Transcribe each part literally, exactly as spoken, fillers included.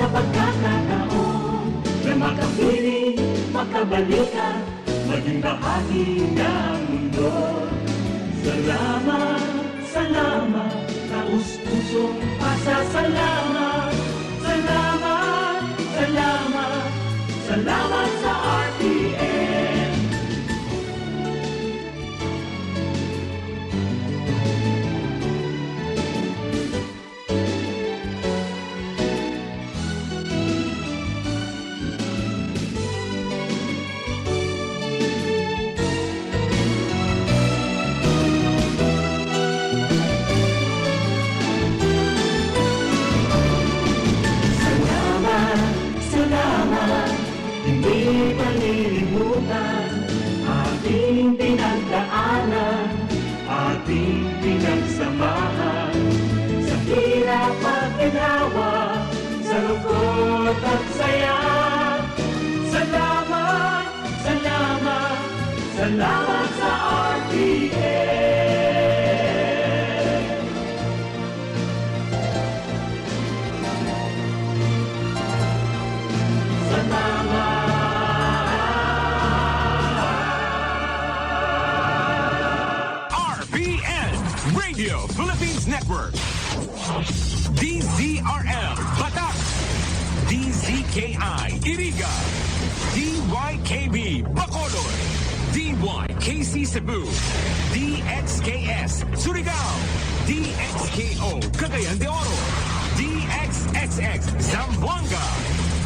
Pagkakataon na makapiling, makabalikan, maging bahagi ng mundo. Salamat, salamat, taos pusong pasasalamat. Salamat, salamat, salamat sa R T N. Salamat, salamat, hindi malilimutan ating pinagdaanan, ating pinagsamahan, sa hirap at ginawa, sa lungkot at saya. Salamat, salamat, salamat sa R T N. Salamat. R P N, Radio Philippines Network. D Z R L, Batac. D Z K I, Iriga. D Y K B, Bacolod. D Y K C Cebu. D X K S, Surigao. D X K O, Cagayan de Oro. D X X X, Zamboanga.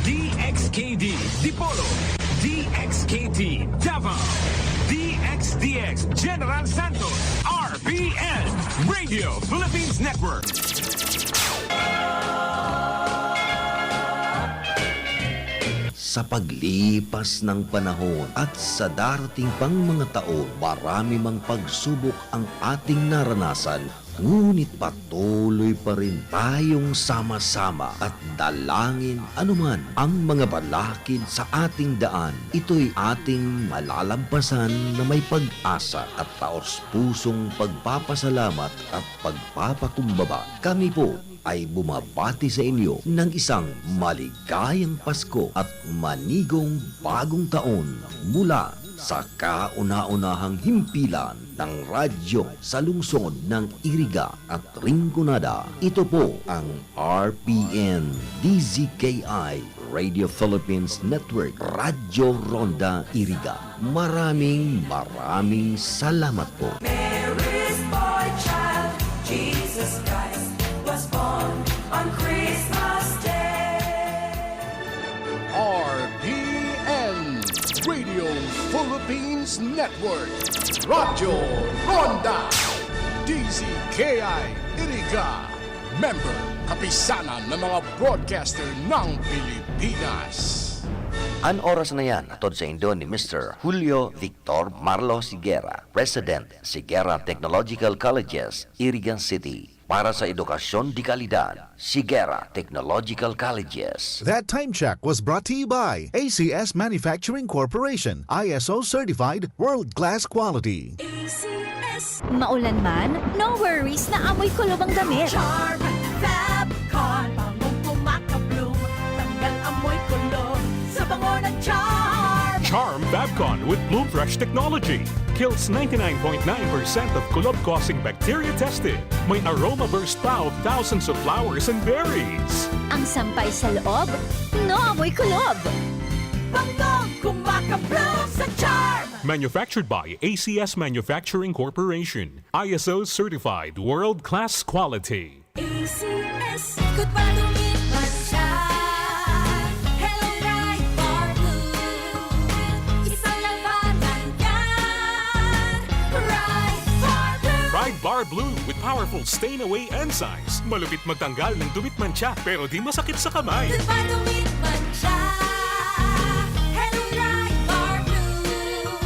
D X K D, Dipolog. D X K T, Davao. D X D X, General Santos. R P N, Radio Philippines Network. Sa paglipas ng panahon at sa darating pang mga taon, marami mang pagsubok ang ating naranasan, ngunit patuloy pa rin tayong sama-sama at dalangin anuman ang mga balakid sa ating daan. Ito'y ating malalampasan na may pag-asa at taos-pusong pagpapasalamat at pagpapakumbaba. Kami po ay bumabati sa inyo ng isang maligayang Pasko at manigong bagong taon mula sa kauna-unahang himpilan ng radyo sa lungsod ng Iriga at Rinconada. Ito po ang R P N D Z K I Radio Philippines Network, Radyo Ronda Iriga. Maraming, maraming salamat po. Mary's boy child, Jesus Christ, was born on Christmas Day. R P N, Radio Philippines Network, Radyo Ronda, D Z K I Iriga. Member, Kapisanan ng mga Broadcaster ng Pilipinas. An oras na yan, hatod saindo ni Mister Julio Victor Marlos Higuera, President, Higuera Technological Colleges, Iriga City. Para sa edukasyon de kalidad, Higuera Technological Colleges. That time check was brought to you by A C S Manufacturing Corporation, I S O certified, world-class quality. A C S. Maulan man, no worries na amoy kulob ang damit. Charm Fabcon, bangong kumaka-bloom, tanggal amoy kulob sa bango ng Charm. Charm Fabcon with Bloom Fresh technology kills ninety-nine point nine percent of kulob-causing bacteria tested. May aroma burst pa of thousands of flowers and berries. Ang sampay sa loob, no amoy kulob. Bangong kumaka-bloom sa Charm. Manufactured by A C S Manufacturing Corporation. I S O certified, world-class quality. A C S. Ikot pa, dumit pa siya. Hello, Ride Bar Blue. Isang labanan yan. Ride Bar Blue. Ride Bar Blue with powerful stain away enzymes. Malupit magtanggal ng dumit, mantsa, pero di masakit sa kamay. Ikot pa, dumit pa siya. Hello, Ride Bar Blue.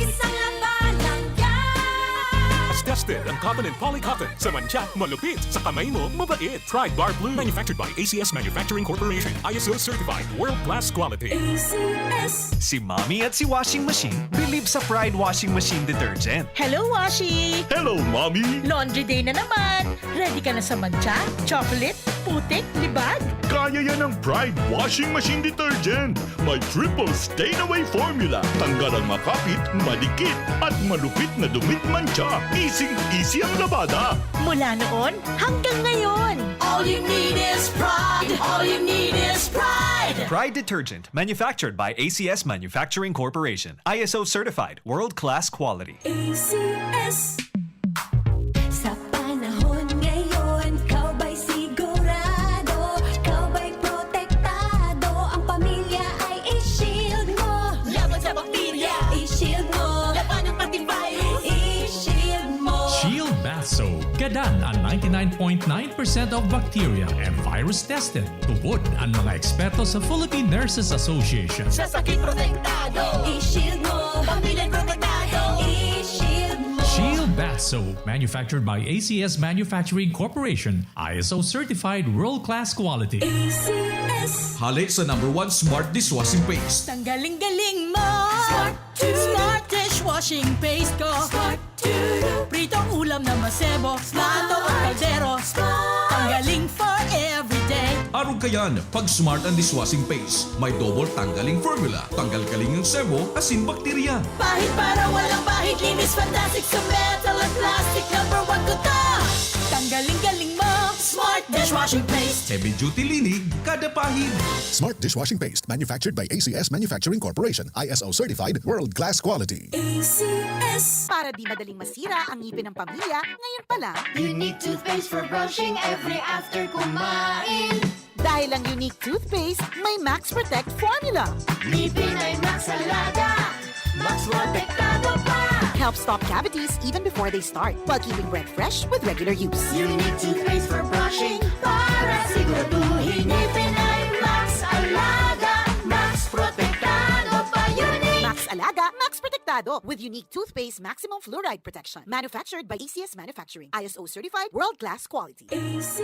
Isang labanan yan. Tested ang Cotton and poly cotton. Sa mantsa, malupit. Sa kamay mo, mabait. Pride Bar Blue. Manufactured by A C S Manufacturing Corporation. I S O certified. World class quality. A C S. Si Mommy at si Washing Machine believe sa Pride Washing Machine Detergent. Hello, Washi! Hello, Mommy! Laundry day na naman! Ready ka na sa mantsa, chocolate, putik, libag? Kaya yan ng Pride Washing Machine Detergent. May triple stain away formula. Tanggal ang makapit, madikit, at malupit na dumi at mantsa. Easing-easy ang labada. Mula noon hanggang ngayon. All you need is pride. All you need is pride. Pride Detergent, manufactured by A C S Manufacturing Corporation. I S O certified, world-class quality. A C S. Sa panahon ngayon, ikaw ba'y sigurado? Ikaw ba'y protektado? Ang pamilya ay i-shield mo. Laban sa bakterya, i-shield mo. Labanan pati virus, i-shield mo. Shield Bath Soap. Gadan an ninety-nine point nine percent of bacteria and virus tested. Tubod an mga eksperto sa Philippine Nurses Association. Sa sakit protektado, i-shield mo. Pamilya protektado, i-shield mo. Shield Bath Soap, manufactured by A C S Manufacturing Corporation, I S O certified world-class quality. A C S. Hale sa number one smart dishwashing paste. Tanggaling-galing mo! Smart to. Smart dishwashing paste ko. Smart to. Pritong ulam na masebo. Plato o kaldero. Smart. Tanggaling for everyday. Arog kayan, pag Smart ang dishwashing paste, may double tanggaling formula. Tanggal kaling ang sebo, asin bakterya. Pahid para walang bahid, linis fantastic sa metal at plastic. Number one ko to. Tanggaling-galing mo. Smart dishwashing paste. Heavy duty linig, kada pahid. Smart dishwashing paste, manufactured by A C S Manufacturing Corporation, I S O certified, world-class quality. A C S. Para di madaling masira ang ngipin ng pamilya, ngayon pa lang. Unique toothpaste for brushing every after kumain. Dahil ang Unique Toothpaste may Max Protect Formula. Ngipin ay Max Alaga, Max Protektado pa. Help stop cavities even before they start, while keeping breath fresh with regular use. Unique Toothpaste for brushing, para siguraduhin ngipin ay Max Alaga, Max Protektado pa. Unique. Max Alaga, Max Protektado with Unique Toothpaste Maximum Fluoride Protection. Manufactured by A C S Manufacturing. I S O certified, world-class quality. A C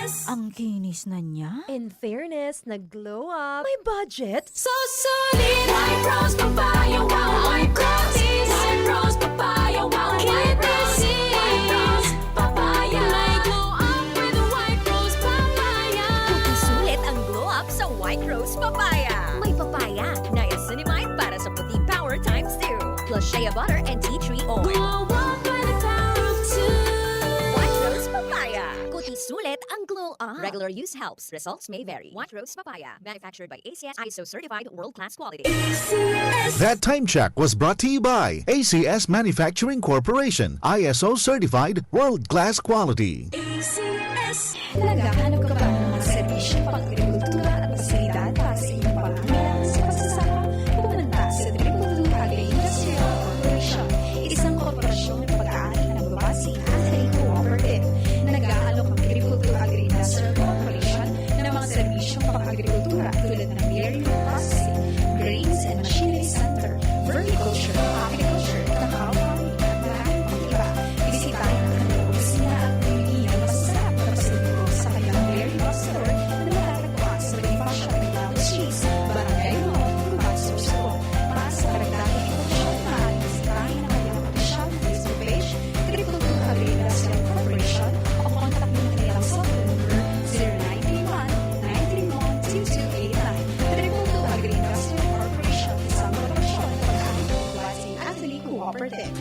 S. Ang kinis na niya. In fairness, nag-glow up. May budget? Susulit! White Rose Papaya, wow! White Rose! White Rose Papaya, wow! White Rose! White Rose Papaya! May glow up with White Rose Papaya! Puti sulit ang glow up sa White Rose Papaya. May papaya, niacinamide para sa puti power times two. Plus shea butter and tea tree oil. Glow up by the power of two. White Rose Papaya. Puti sulit ang glow up. Regular use helps. Results may vary. White Rose Papaya. Manufactured by A C S, I S O certified, world-class quality. A C S. That time check was brought to you by A C S Manufacturing Corporation, I S O certified, world-class quality. A C S. Naghahanap ka ba ng mga serbisyong pang-agrikultura at pasilidad para sa inyong pangangailangan sa pagsasaka? Pumunta sa Triple Two Agri-Industrial Corporation, isang korporasyon na pag-aari na nagbabase sa Agri-Cooperative. Nag-aalok ang Triple Two Agri-Industrial Corporation ng mga serbisyong pang-agrikultura tulad ng dairy processing, grains and machinery center, vermiculture, apiculture, cacao farming, at marami pang iba. Bisitahin ang kanilang opisina at bumili ng masasarap na pasalubong sa kanilang dairy processor na matatagpuan sa Bonifacio Arellano Street, Barangay Mall, Tuban, Sorsogon. Para sa karagdagang impormasyon, maaaring bisitahin ang kanilang opisyal na Facebook page, Triple Two Agri-Industrial Corporation, o kontakin ang kanilang cellphone number, zero nine three one, nine three one, two two eight nine. Triple Two Agri-Industrial Corporation, isang korporasyon na pag-aari ng Agri-Cooperative.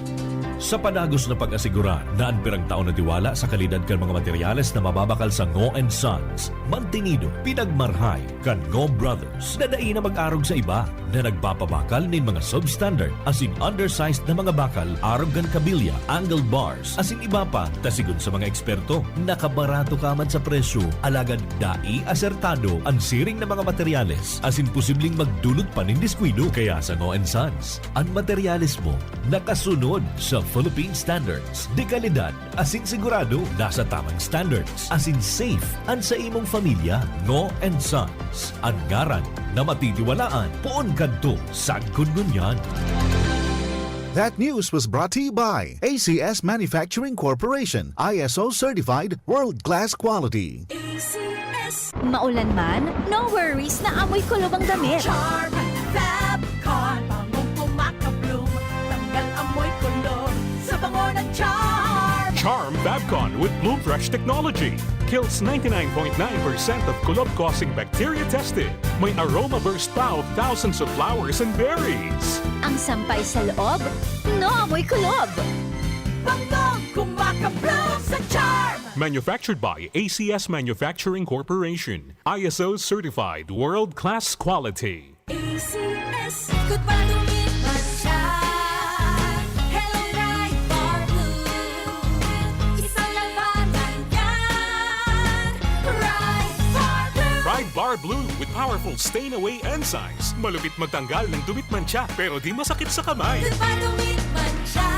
Sa padagos na pag-asigurar na an pirang taon na tiwala sa kalidad kan mga materyales na mababakal sa Ngo and Sons, mantinido, pinagmarhay kan Ngo Brothers na dai na mag-arog sa iba na nagpapabakal nin mga substandard asin undersized na mga bakal arog kan kabilya, angle bars, asin iba pa, ta sigon sa mga eksperto, nakabarato ka man sa presyo, alagad dai asertado an siring na mga materyales asin posibleng magdulot pa nin diskuido. Kaya sa Ngo and Sons, an materyales mo nakasunod sa Philippine Standards de kalidad asin sigurado nasa tamang standards asin safe an sa imong pamilya. Ngo and Sons, an ngaran na matitiwalaan poon kadto sagkod ngunyan. That news was brought to you by A C S Manufacturing Corporation, I S O certified, world-class quality. A C S. Maulan man, no worries na amoy kulob ang damit. Charm Fabcon, bangong kumakabloom, tanggal amoy kulob sa bango ng Charm. Charm Fabcon with Bloom Fresh technology kills ninety-nine point nine percent of kulob-causing bacteria tested. May aroma burst pa of thousands of flowers and berries. Ang sampay sa loob, no amoy kulob. Bangong kumakabloom sa Charm. Manufactured by A C S Manufacturing Corporation, I S O certified, world-class quality. A C S. Good pa, dumit man siya. Hello, Pride Bar Blue. Isang labanan yan. Pride Bar Blue. Pride Bar Blue with powerful stain away enzymes. Malupit magtanggal ng dumit mantsa, pero di masakit sa kamay. Good pa, dumit man siya.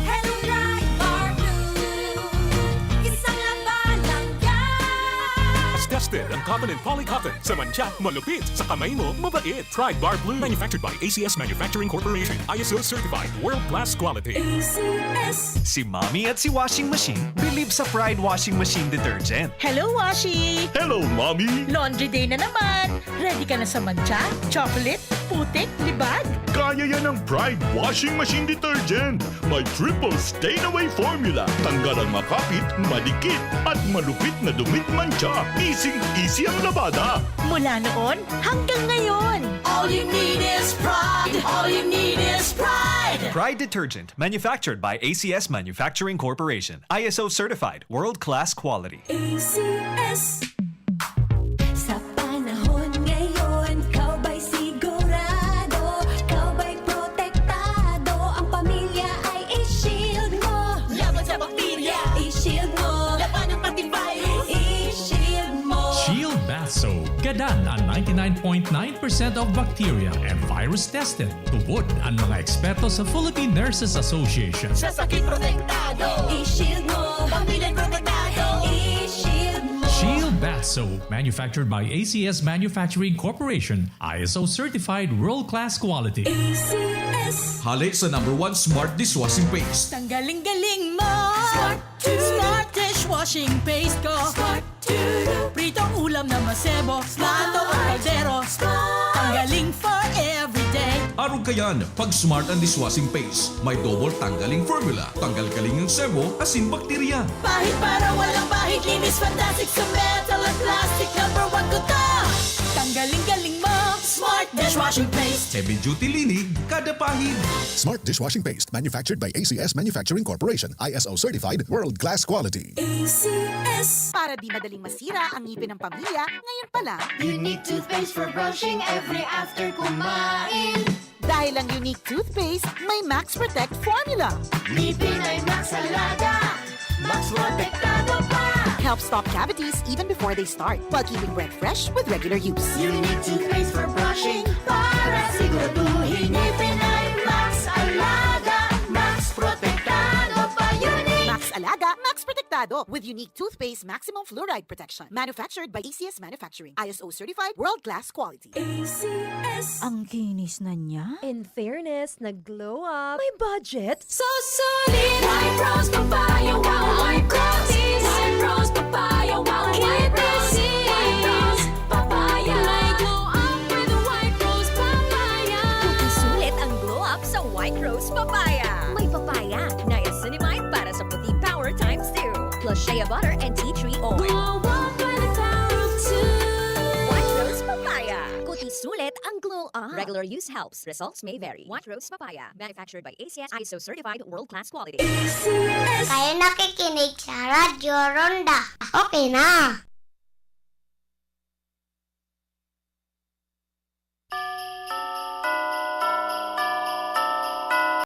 Hello, Pride Bar Blue. Isang labanan yan. Mas tested ang cotton and poly cotton. Sa mantsa, malupit. Sa kamay mo, mabait. Pride Bar Blue. Manufactured by A C S Manufacturing Corporation. I S O certified. World-class quality. A C S. Si Mommy at si Washing Machine believe sa Pride Washing Machine Detergent. Hello, Washi! Hello, Mommy! Laundry day na naman! Ready ka na sa mantsa, chocolate, putik, libag? Kaya yan ng Pride Washing Machine Detergent. May triple stain away formula. Tanggal ang makapit, madikit, at malupit na dumit mantsa. Easy-easy ang labada. Mula noon hanggang ngayon. All you need is Pride. All you need is Pride. Pride Detergent, manufactured by A C S Manufacturing Corporation. I S O certified, world-class quality. A C S. Sa panahon ngayon, ikaw ba'y sigurado? Ikaw ba'y protektado? Ang pamilya ay i-shield mo. Laban sa bakterya, i-shield mo. Labanan pati virus, i-shield mo. Shield Bath Soap. Gadan ang ninety-nine point nine percent of bacteria and virus tested. Tubod ang mga eksperto sa Philippine Nurses Association. Sa sakit protektado, i-shield mo. Pamilya protektado, i-shield mo. Shield Bath Soap, manufactured by A C S Manufacturing Corporation, I S O certified, world-class quality. A C S. Hale sa number one smart dishwashing paste. Tanggaling-galing mo! Smart! Smart dishwashing paste ko! Smart! Pritong ulam na masebo, plato o kaldero, tanggaling for everyday. Arog kayan, pag Smart ang dishwashing paste. May double tanggaling formula, tanggal galing ang sebo, asin bakterya. Pahid para walang bahid, linis fantastic sa metal at plastic, number one ko to. Tanggaling galing mo, Smart dishwashing paste. Heavy duty linig, kada pahid. Smart dishwashing paste, manufactured by A C S Manufacturing Corporation, I S O certified, world class quality. A C S. Para di madaling masira ang ngipin ng pamilya, ngayon pa lang. Unique toothpaste for brushing every after kumain. Dahil ang Unique toothpaste may Max Protect formula. Ngipin ay Max Alaga, Max Protektado pa. Helps stop cavities even before they start, while keeping breath fresh with regular use. Unique toothpaste for brushing para siguraduhin ngipin ay Max Alaga, Max Protektado pa. Unique. Max Alaga, Max Protektado with Unique Toothpaste Maximum Fluoride Protection. Manufactured by A C S Manufacturing. I S O certified, world class quality. A C S. Ang kinis na niya. In fairness, nag-glow up. May budget? So solid! White Rose Papaya, wow! White Rose! White Rose Papaya, wow! White Rose! White Rose Papaya! May glow up with White Rose Papaya! Sulit ang glow up sa White Rose Papaya. May papaya, niacinamide para sa puti power times two. Plus shea butter and tea tree oil. Glow up with the power of two. White Rose Papaya. Puti sulit ang glow up. Regular use helps. Results may vary. White Rose Papaya. Manufactured by A C S, I S O certified, world class quality. A C S. Kayo nakikinig sa Radyo Ronda. Okay na.